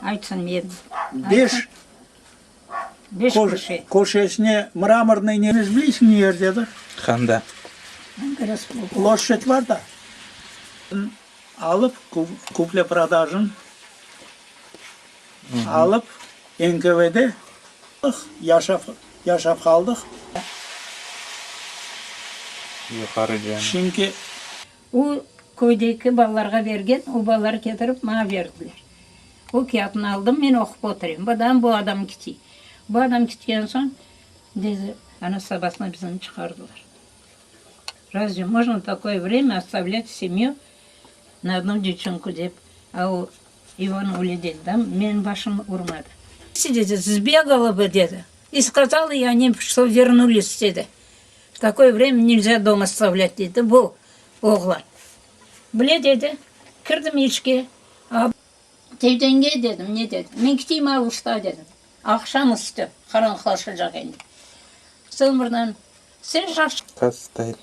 Aytsın men. Beş Beş köşe. Köşesine mramornıy ne bileysiñ ne yerdedir? Qanda? Ploşçad var da. Alıp, kuple-prodajın alıp, NKVD yaşap, yaşap qaldıq. Yuqarı cami. Çünki. O, köydeki balalarğa bergen, o balalar ketirip maña berdiler. O kâğıtnı aldım, men oqup oturayım. Birden bu adam kiti. Bu adam kitken soñ, dedi, ana sabasına bizni çıqardılar. Razve можно takoye vremya ostavlять semyu na odnu devçonku dep, a o İvan öyle dedi da, menim başım urmadı. Dedi, sbegala bı, dedi, i skazala ya oni, çto vernulis, dedi. V takoye vremya nelzâ dom ostavlât, dedi bu oğlan. Bile, dedi, kirdim içke, a. Tevdenge, dedim, ne dedim, men kiteyim Aluşta, dedim. Aqşam üstü, qaranlıqlaşacaq endi. Soñ birden, sen şaş. Kastell.